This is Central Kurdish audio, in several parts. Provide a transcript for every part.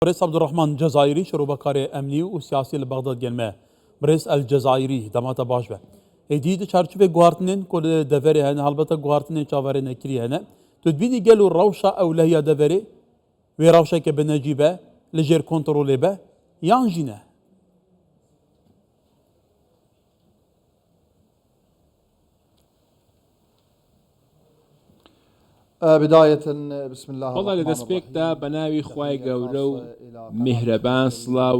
Birêz Abdurrahman Cezayirî şirovekarê emnî û siyasî li Bexdad gel me. Birêz El Cezayirî dema te baş be. Êdî di çarçovê guhartinên ku li deverê hene helbete guhartinên çaverê nekirî hene. Tu dibînî gelo rewşa ewlehiya deverê wê rewşeke bi necî be, li jêr kontrolê be yan jî ne? بەڵێ لە دەستپێکدا بە ناوی خوای گەورە و میهرەبان سڵاو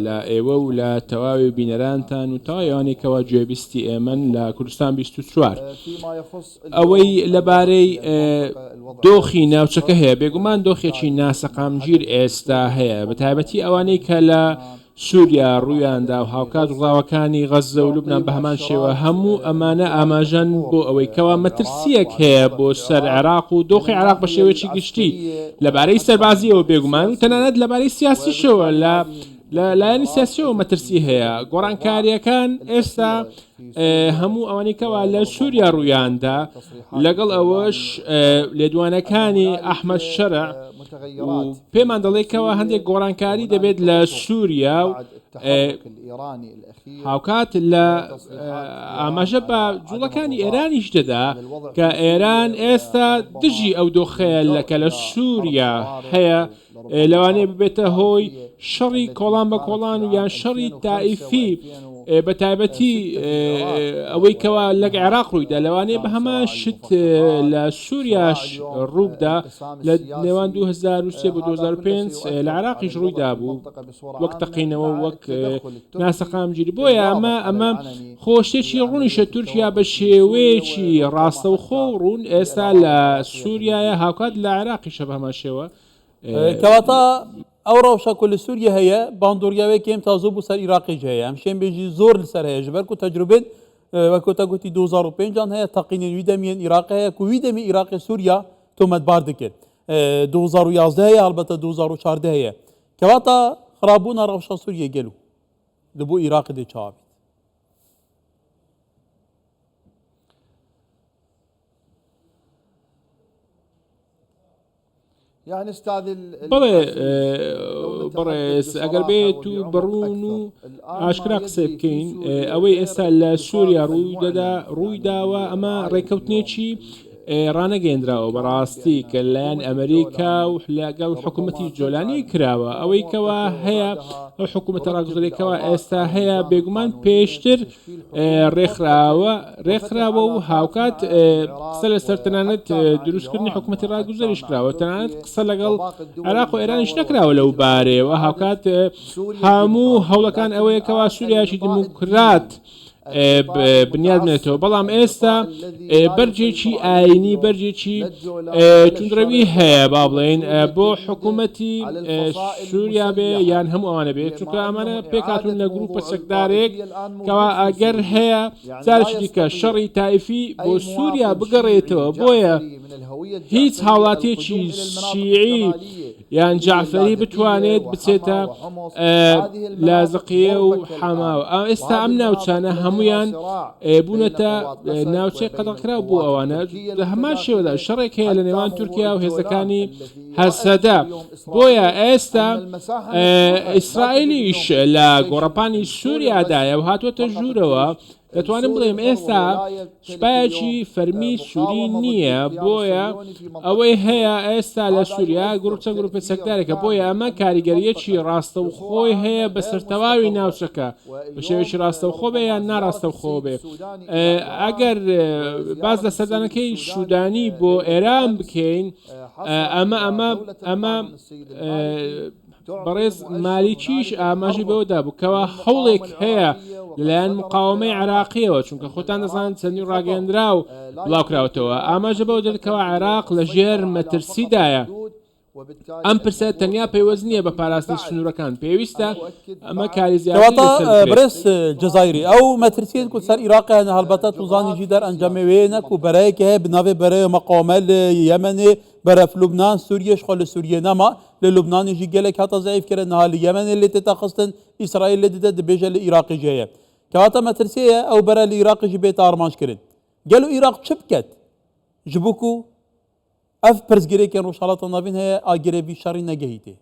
لە ئێوە و لە تەواوی بینەرانتان و تەواوی ئەوانەی کەوا گوێبیستی ئێمەن لە کوردستان 24. ئەوەی لەبارەی دۆخی ناوچەکە هەیە بێگومان دۆخێکی ناسەقامگیر ئێستا هەیە بە تایبەتی ئەوانەی کە لە سووریا ڕوویاندا و هاوکات ڕووداوەکانی غەززە و لوبنان بە هەمان شێوە، هەموو ئەمانە ئاماژەن بۆ ئەوەی کەوا مەترسییەک هەیە بۆ سەر عێراق و دۆخی عێراق بە شێوەیەکی گشتی لەبارەی سەربازییەوە بێگومان و تەنانەت لەبارەی سیاسیشەوە لە لە لایەنی سیاسیەوە مەترسی هەیە گۆڕانکارییەکان ئێستا هەموو ئەوانەی کەوا لە سووریا ڕوویاندا لەگەڵ ئەوەش لێدوانەکانی ئەحمەد شەرع و پێمان دەڵێت کەوا هەندێک گۆڕانکاری دەبێت لە سووریا و هاوکات لە ئاماژە بە جوڵەکانی ئێرانیش دەدا کە ئێران ئێستا دژی ئەو دۆخەیە لە کە لە سووریا هەیە لەوانەیە ببێتە هۆی شەڕی کۆڵان بە کۆڵان و یان شەڕی تائیفی بە تایبەتی ئەوەی کەوا لەگ عێراق ڕوویدا لەوانەیە بە هەمان شت لە سووریاش ڕووبدا لە نێوان 2003 بۆ 2005 لە عێراقیش ڕوویدا بوو وەک تەقینەوە وەک ناسەقامگیری بۆیە ئەمە ئەمە خۆ شتێکی ڕوونیشە تورکیا بە شێوەیەکی ڕاستەوخۆ و ڕوون ئێستا لە سووریایە هاوکات لە عێراقیشە بە هەمان شێوە. کەواتە ئەو ڕەوشە کو لە سووریە هەیە باندۆریاوێ کێم تا زۆر بوو سەر ئیراقیش هەیە ئەم شێن بێژی زۆر لەسەر هەیە ژبەر کو تەجروبێن وەکو تە گوتی 2005 جان هەیە تەقینێن وی دەمیێن ئیراق هەیە کو وی دەمی ئیراقی سووریا تۆمەتبار دکرد 2011 هەیە هەڵبەتە 2014 هەیە کەواتە خراببوونە ڕەوشە سووریە گەلو لە بۆ ئیراق دێ چاوە بێت. بەڵێ بەڕێز ئەگەر بێت و بەڕوون و ئاشکرا قسە بکەین ئەوەی ئێستا لە سووریا ڕووی دەدا ڕووی داوە ئەمە ڕێککەوتنێکی ڕانەگەیەندراوە بەڕاستی کە لەلایەن ئەمریکا و لەگەڵ حکوومەتی جۆلانی کراوە ئەوەی کەوا هەیە ئەو حکوومەتە ڕاگوزەرێکەوە ئێستا هەیە بێگومان پێشتر ڕێکخراوە ڕێکخراوە و هاوکات قسە لەسەر تەنانەت دروستکردنی حکوومەتی ڕاگوزەریش کراوە تەنانەت قسە لەگەڵ عێراق و ئێرانیش نەکراوە لەو بارەیەوە هاوکات هەموو هەوڵەکان ئەوەیە کەوا سووریاشی دیموکرات بنیاد بنێتەوە بەڵام ئێستا بەرجێکی ئاینی بەرجێکی توندڕەوی هەیە با بڵێین بۆ حکوومەتی سووریا بێ یان هەموو ئەوانە بێت چونکە ئەمانە پێکهاتوون لە گروپە چەکدارێک کەوا ئەگەر هەیە جارێکی دیکە شەڕی تایفی بۆ سووریا بگەڕێتەوە بۆیە هیچ هاوڵاتیەکی شیعی یان جەعفەری بتوانێت بچێتە لازقیە و حەما و ئێستا ئەم ناوچانە هەمویان بوونەتە ناوچەی قەدەغکراو بۆ ئەوانە لە هەمان شێوەدا شەڕێک هەیە لە نێوان تورکیا و هێزەکانی هەسەدە بۆیە ئێستا ئیسرائیلیش لە گۆڕەپانی سووریادایە و هاتووەتە ژوورەوە دەتوانم بڵێم ئێستا سوپایەکی فەرمی سووری نییە، بۆیە ئەوەی هەیە ئێستا لە سووریا گروپ چەند گروپە چەکدارێکە، بۆیە ئەمە کاریگەرییەکی ڕاستەوخۆی هەیە بەسەر تەواوی ناوچەکە بە شێوەیەکی ڕاستەوخۆ بێ یان ناڕاستەوخۆ بێ. ئەگەر باس لە سەردانەکەی سوودانی بۆ ئێران بکەین ئەمە ئەمە ئەمە بەڕێز مالیکیش ئاماژەی بەوە دابوو کەوا هەوڵێک هەیە لەلایەن مقاومەی عێراقیەوە چونکە خۆتان دەزانن چەندین ڕاگەیەندراو بڵاوکراوەتەوە ئاماژە بەوە دەدات کەوا عێراق لە ژێر مەترسیدایە ئەم پرسە تەنیا پەیوەست نییە بە پاراستنی سنوورەکان پێویستە ئەمە کاری زیاتری کەواتە لەسەر بکرێت. بەڕێز جەزایری ئەو مەترسیەت کو سەر ئیراقێ هەنە هەڵبەتە توزانی جی دەر ئەنجامێ وێ نە کو بەرەیەکێ هەیە bi navê bereya meqaweme li Yemenê berev Lubnan Sûriyê ji xwe li Sûriyê nema Li Lubnanê jî gelek hate zeîf kirin, niha li Yemenê lê tête xistin, Îsraîl lê dide, dibêje li Îraqê jî heye. Kewate metirsiyê ye ew bere li Îraqê jî bête armanckirin. Gelo Îraq çi biket ji bo ku ev pirsgirêkên Rojhilata Navîn heye agirê vî şerî negehîtê?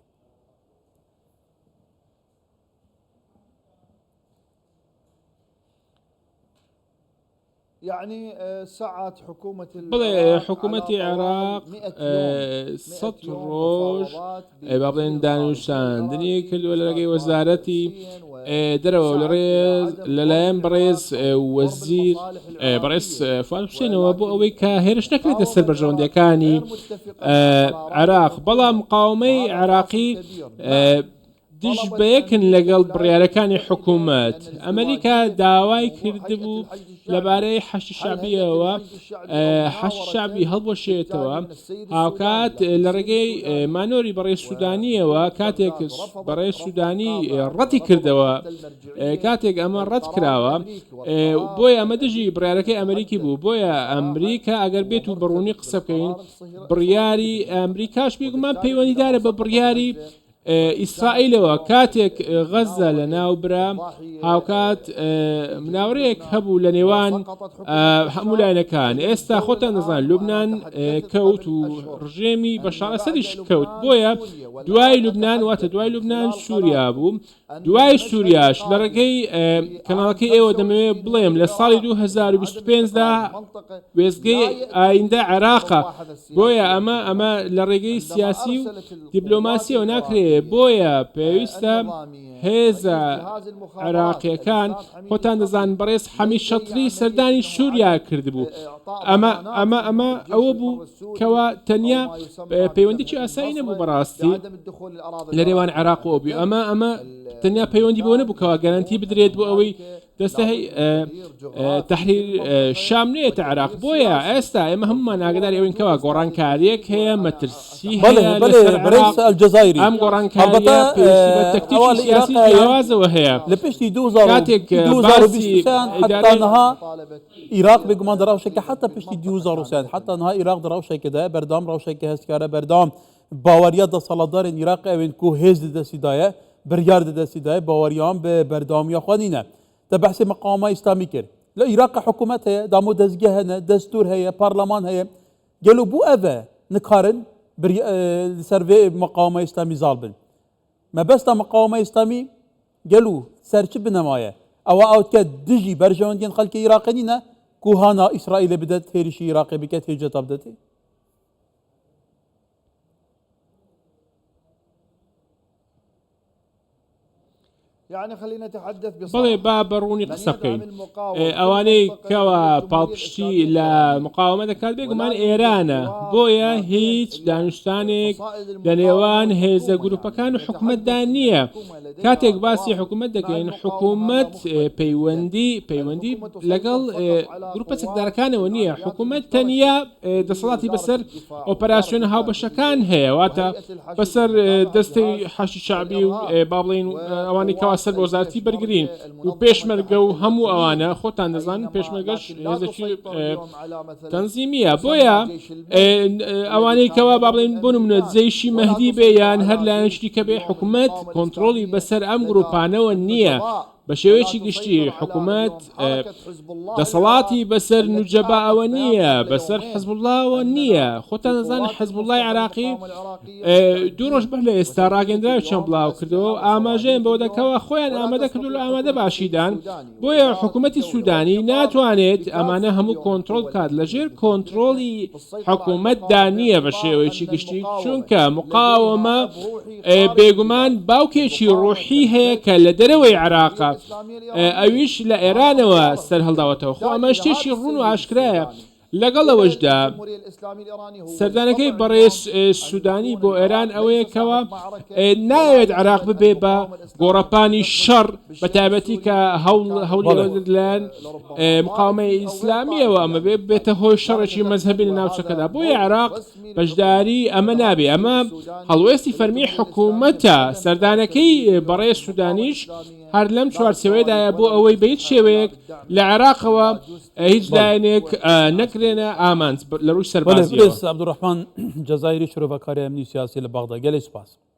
بەڵێ حکوومەتی عێراق سە ڕۆژ با بڵێن دانوساندنی کردووە لە ڕێگەی وەزارەتی دەرەوە لە ڕێز لەلایەن بەڕێز وەزیر بەڕێز فواد حوسێنەوە بۆ ئەوەی کە هێرش نەکرێتە سەر بەرژەوەندیەکانی عێراق بەڵام مقاومەی عێراقی دژ بەیەکن لەگەڵ بڕیارەکانی حکوومەت. ئەمریکا داوای کردبوو لەبارەی حەشدی شەعبییەوە حەشدی شەعبی هەڵبوەشێتەوە، هاوکات لە ڕێگەی مانۆری بەڕێز سوودانییەوە کاتێک بەڕێز سوودانی ڕەتی کردەوە کاتێک ئەمە ڕەت کراوە بۆیە ئەمە دژی بڕیارەکەی ئەمریکی بوو بۆیە ئەمریکا ئەگەر بێت و بەڕوونی قسە بکەین بڕیاری ئەمریکاش بێگومان پەیوەندیدارە بە بڕیاری ئیسرائیلەوە کاتێک غەززە لەناو برا، هاوکات مناورەیەک هەبوو لە نێوان هەموو لایەنەکان، ئێستا خۆتان دەزان لوبنان کەوت و ڕژێمی بەشار ئەسەدیش کەوت، بۆیە دوای لوبنان واتە دوای لوبنان سووریا بوو، دوای سووریاش لە ڕێگەی کەناڵەکەی ئێوە دەمەوێت بڵێم لە ساڵی 2025 دا وێستگەی ئایندە عێراقە، بۆیە ئەمە ئەمە لە ڕێگەی سیاسی و دیبلۆماسیەوە ناکرێ بۆیە پێویستە هێزە عێراقیەکان خۆتان دەزان بەڕێز حەمید شەتری سەردانی سووریا کردبوو ئەمە ئەمە ئەمە ئەوە بوو کەوا تەنیا پەیوەندیی ئاسایی نەبوو بەڕاستی لە نێوان عێراق و ئەوبی ئەمە ئەمە تەنیا پەیوەندی بۆ نەبوو کەوا گەرەنتی بدرێت بۆ ئەوەی دەستەی تەحریر شام نێتە عێراق بۆیە ئێستا ئێمە هەمومان ئاگداری ئەوین کەوا گۆڕانکاریەک هەیە مەترسی هەیە لەسەر عێراق ئەم گۆڕانکاریە پێویستی بە تەکتیکی سیاسی جیاوازەوە هەیە لە پشتی کاتێک باسی ئیدارەی ئیراق بێگومان دە ڕەوشێکە حتا پشتی 2023 حتا نها ئیراق دە ڕەوشێکدایە بەردەوام ڕەوشێکە هەستیارە بەردەوام باوەریە دەسەڵاتدارên ئیراق ئەوێن کو هێز di دەستی دایە بریار di دەستی دایە باوەریان بە بەردەوامیە خوا نینە. تە بەحسی مقاومە ئیسلامی کرد. لە ئیراق حکوومەت هەیە، دام و دەزگە هەنە، دەستور هەیە، پەرلەمان هەیە. گەلو بو ئەڤە نکارن لەسەر vê مقاومە ئیسلامی زاڵ بن. مەبەستا مقاومە ئیسلامی گەلو سەر چ بنەمایە؟ ئەوە ئەو کە دژی بەرژەوەندیەن خەلکی ئیراقی نینە کو هانا ئیسرائیلێ بدەت هێرشی ئیراقی بکەت هێجەتا بدەتێ؟ بەڵێ با بە ڕوونی قسە بکەین ئەوانەی کەوا پاڵپشتی لە مقاومە دەکات بێگومان ئێرانە بۆیە هیچ دانوستانێک لە نێوان هێزە گروپەکان و حکومەتدا نییە کاتێک باسی حکوومەت دەکەین حکوومەت پەیوەندی پەیوەندی لەگەڵ گروپە چەکدارەکانەوە نییە حکوومەت تەنیا دەسەڵاتی بەسەر ئۆپەراسیۆنە هاوبەشەکان هەیە واتە بەسەر دەستەی حەشی شەعبی و با بڵێین ئەوانەی کەوا سەر بە وەزارەتی بەرگرین و پێشمەرگە و هەموو ئەوانە خۆتان دەزانن پێشمەرگەش هێزێکی تەنزیمیە بۆیە ئەوانەی کەوا با بڵێن بۆ نمونە جەیشی مەهدی بێ یان هەر لایەنێکی دیکە بێ حکومەت کۆنتڕۆڵی بەسەر ئەم گروپانەوە نییە بە شێوەیەکی گشتی حکومەت دەسەڵاتی بەسەر نوجەباوە نییە، بەسەر حزبوڵڵاوە نییە، خۆتان دەزانن حزبوڵڵای عێراقی دوو ڕۆژ بەر لە ئێستا ڕاگەندراوێکیان بڵاوکردەوە و ئاماژەیان بەوە دەکەوە خۆیان ئامادە کردو لە ئامادە باشیدان، بۆیە حکومەتی سودانی ناتوانێت ئەمانە هەموو کۆنترۆڵ بکات لەژێر کۆنترۆڵی حکومەتدا نییە بە شێوەیەکی گشتی چونکە مقاوەمە بێگومان باوکێکی ڕوحی هەیە کە لە دەرەوەی عێراقە ئەویش لە ئێرانەوە سەرهەڵداوەتەوە خۆ ئەمە شتێکی ڕوون و ئاشکرایە لەگەڵ ئەوەشدا سەردانەکەی بەڕێز سودانی بۆ ئێران ئەوەیە کەوا نایەوێت عێراق ببێ بە گۆڕەپانی شەڕ بە تایبەتی کە هەوڵ هەوڵی لەلایەن مقاومەی ئیسلامیەوە ئەمە بێ بێتە هۆی شەڕێکی مەزهەبی لە ناوچەکەدا بۆیە عێراق بەشداری ئەمە نابێ ئەمە هەڵوێستی فەرمی حکوومەتە سەردانەکەی بەڕێز سودانیش هەر لەم چوارچێوەیەدایە بۆ ئەوەی بە هیچ شێوەیەک لە عێراقەوە هیچ لایەنێک نەکرێنە ئامانج لە ڕووی سەربازیەوە. عەبدولڕەحمان جەزائیری شرۆڤەکاری ئەمنی و سیاسی لە بەغدا، گەلێ سوپاس.